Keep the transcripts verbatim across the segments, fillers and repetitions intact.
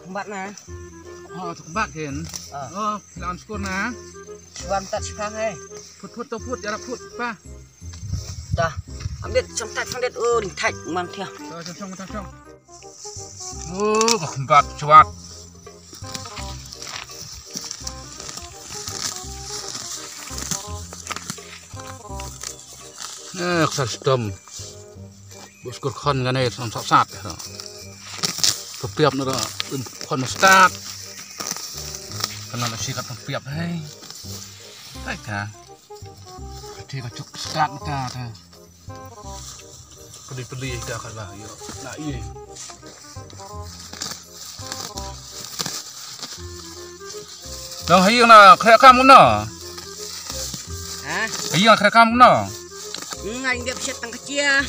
Bat na. Oh, tu bat ken. Ah. Oh, phi la wan skur na. Wan tat shipang hai. Phut phut to phut, ïarap phut pa. Dah. Ambil song tat song det, oh, ring thait mang thiah. To shong shong to shong. Oh, ka khumbat chwat. Eh, ksar stom. Bus kur khon kane sam sat sat. Ka piap na da, khon start. Kana la sikat ka piap hai. Hai ka. Ka ti ka chuk start na ta ta. Pedi pedi ka ka la yo. Na i. Dang hayu na khreh kam kumno? Ha? Hayu na khreh kam kumno? Ngai ngiap shet tang kachia.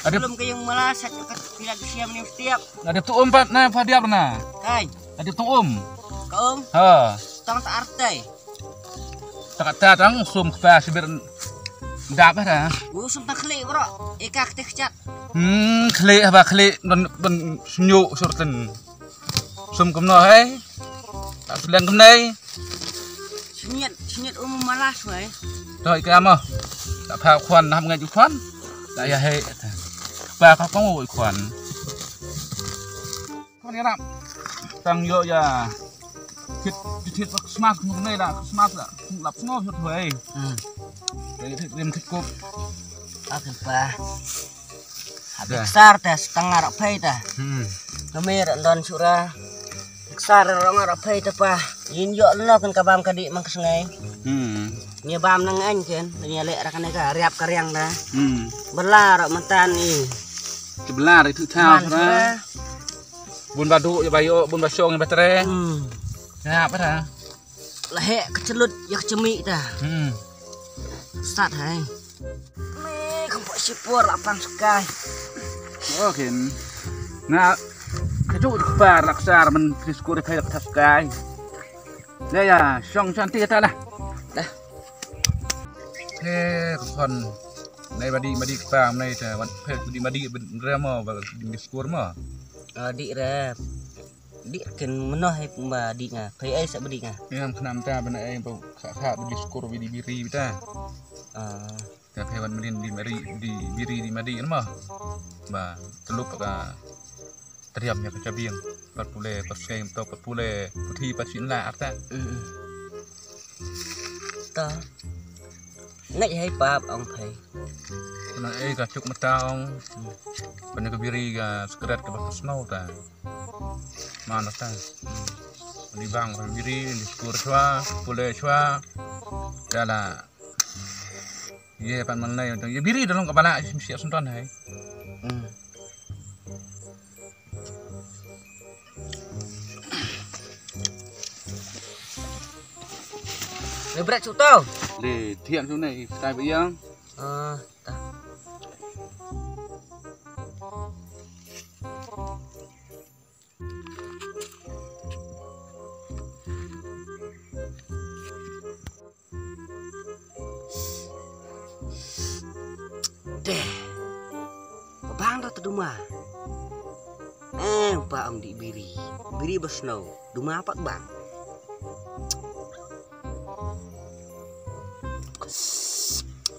Adep. Belum kayang malas sat ka pila kachia mani stiap. Adep tu um pat na padiap na. Kai. Adep tu um. Ka um. Ha. Tang ta artai. Tak ta tang sum kpa sibir dap ha. Usum tang khli bro. Ika kete kechat. Hmm, khli haba khli don don snyu surten. Sum kumno hai? Tak sulang kumnai. Sinyet sinyet um malas wai. Doi ka mo. Tak pha khwan nam ngai khwan. Tak ya hai. Ba ka kong oi khwan. Khwan ya rap. Tang yo ya. Kit kit Christmas kumnai la Christmas la. Lap snow hot wai. Hmm. Rim kit kup. Akin pa. Habis sar ta setengah rak phai ta. Hmm. Kami rak don sura. Sar rong rak phai ta pa. Yin yok no kan kabam kadi mang kesengai. Hmm. Ni bam nang an ken. Ni lek rak ne ka riap kariang ta. Hmm. Bela rak mentan ni. Bela rak tu tau sura. Bun badu ya bayo bun basong ya batre. Hmm. Ya apa ta? Lahek kecelut ya kecemik ta. Hmm. Sat hai. Ni kempak sipur lapan sekai. Oke. Na kejuk kepar laksar men triskur kai laksar sekai. Ya ya, song cantik ta lah. Dah. Eh, kon. Nai badi badi kepar nai ta wan pek badi badi remo badi skur mo. Adi rep. Di ken menoh ai pemba di nga. Phai ai sa bedi nga. Ngam khnam ta bana ai pem kha kha bedi skur bedi biri bita. Ah. Ta phai wan mendin di mari di biri di madi kan ma. Ba telup ka teriam nya ka cabiang. Pat pule pat skai to pat pule puthi pat sin la arta. Mm. Ta. Ngai hai pap ong phai. Kana ai ka chuk mata ong. Kana ka biri ka sekret ka ba snow ta. Mana ta. Di bang biri di skur chwa, pule chwa. Dala. Ye pan man lai ye biri dalam ka bala sim sia suntan hai. Hmm. Le bret su tau. Le thian su nei stai ba yang. Ah, ta. Deh. Bang da ta duma. Eh, pa ong di biri. Biri ba snow. Duma pat bang.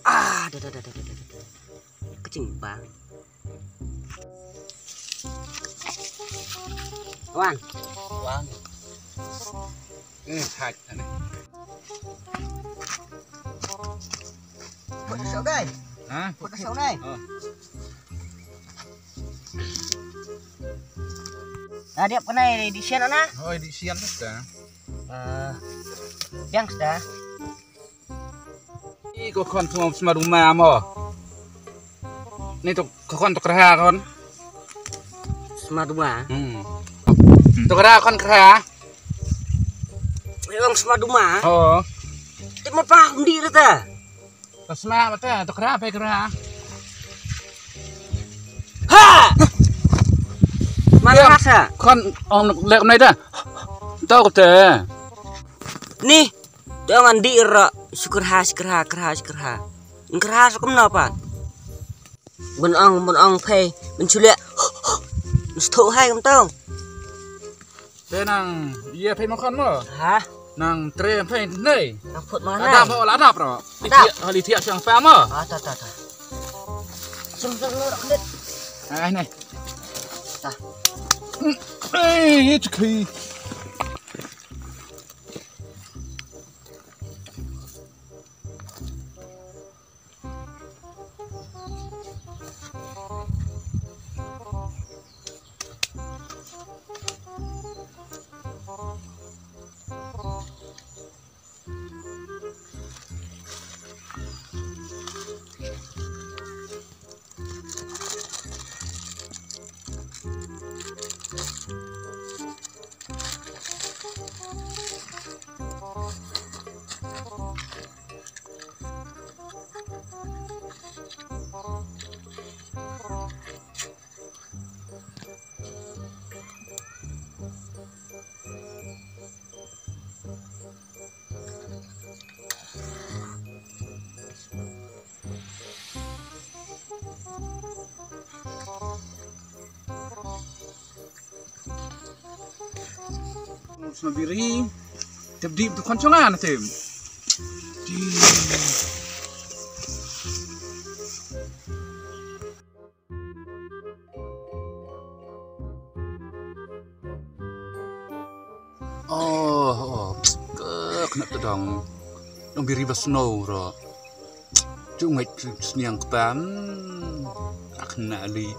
Ah, da da da da da da. Kaching bang. Wan. Wan. Hmm, hai. Put sa dai. Ha? Put sa dai. Oh. Dah dia pernah di sini na? Oh, di sini dah. Eh, yang sudah. Ih, ko khon sma sma duma mo. Ni to ko khon to kra khon. Sma duma. Hmm. To kra khon kra. Ni ong sma duma. Oh. Ti mo pa ndi ta. To sma mata to kra pe kra. Ha! Mana masa? Khon ong lek nai ta. To ko te. Ni Te ngan dih ra shu kyrha shu kyrha kyrha shu kyrha. Ngan kyrha shu kumno pat. Ban ong ban ong phei ban shu leh. Ngan shu thuh hai kumto. Te nang, ïa phi ma khon mo. Ha? Nang tre phi nei. Nang put ma nei. Adap ho la adap ro. Adap. Li thiah, li thiah sang pa mo. Ah, ta, ta, ta. Sum, sum, sum, sum. Ah, nei. Ta. Eh, it's okay. Sngewbiri, tip dip tu khon chongan tim. Oh, oh, ka kena tedong. Dong biri ba snow ro. Cungit sniang kpam. Ak na li.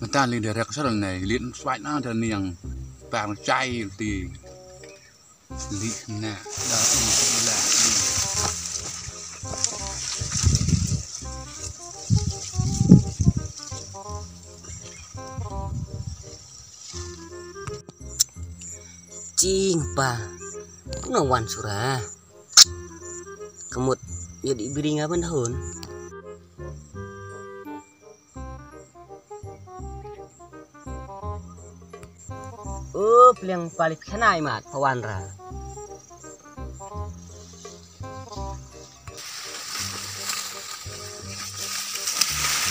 Mata li direct sal nei, li swai na da niang. Pang chai ti. Li na da la. Ching pa. Puna wan sura. Kamut ya di biri nga ban hun. Oh, pliang palit khanai mat pawan ra.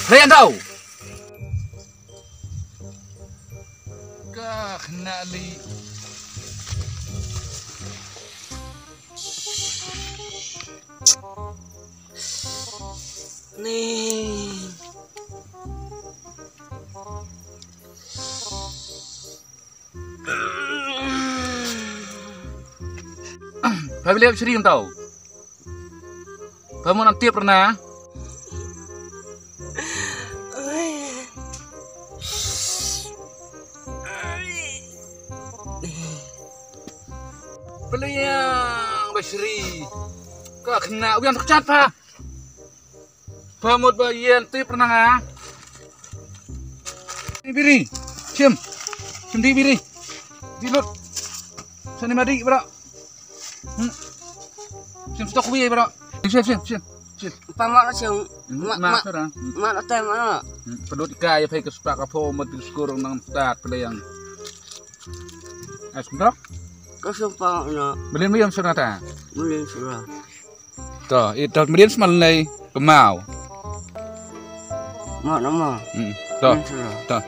Hei, andau. Ka khna li. Ni. Pha bile shri tau. Pha mon am tip rna. Peliang ba shri. Ka khna u yang chat pha. Pha mut ba ïen tip rna nga. Ni biri. Shim. Shim di biri. Di lut. Sani madi bro. Hmm. Shim stok wi bro. Shim, shim, shim. Shim. Pa ma la shim. Hmm, ma, ma, ma, sara. Ma la tem ma. Hmm, pedut ika ya phai ke spak apo mut di skur nang start peliang. Ai stok. Ka shim pa na. Belin belin sura ta. Belin sura. To, ito mrien smal nei kemau. Ma na ma. Hmm. To. Belin sura. To.